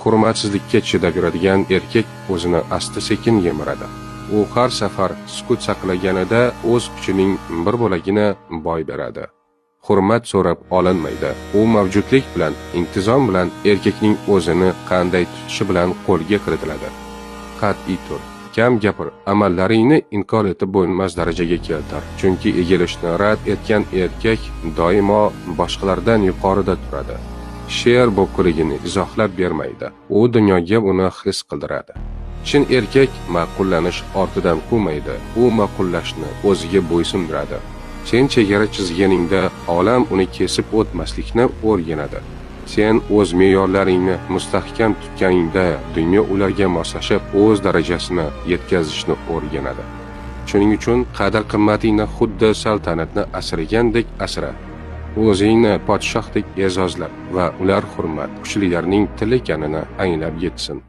Hurmatsizlikka chidab yuradigan erkak o'zini asta-sekin yemiradi. U har safar sukut saqlaganida o'z kuchining bir bo'lagini boy beradi. Hurmat so'rab olinmaydi. U mavjudlik bilan, intizom bilan, erkakning o'zini qanday tutishi bilan qo'lga kiritiladi. Qat'iy tur, kam gapir, amallaringni inkor etib bo'lmas darajaga keltir. Chunki egilishni rad etgan erkak doimo boshqalardan yuqorida turadi. She'r bo'kligini izohlab bermaydi. U dunyoga uni his qildiradi. Chin erkak ma'qullanish ortidan quvmaydi. U ma'qullashni o'ziga bo'ysundiradi. Sen chegara chizganingda olam uni kesib o'tmaslikni o'rganadi. Sen o'z me'yorlaringni mustahkam tutganingda dunyo ularga moslashib o'z darajasini yetkazishni o'rganadi. Shuning uchun qadr-qimmatingni xuddi saltanatni asragandek asra. O'zingni podshohdek e'zozla va ular hurmat kuchlilarning tili ekanini anglab yetsin.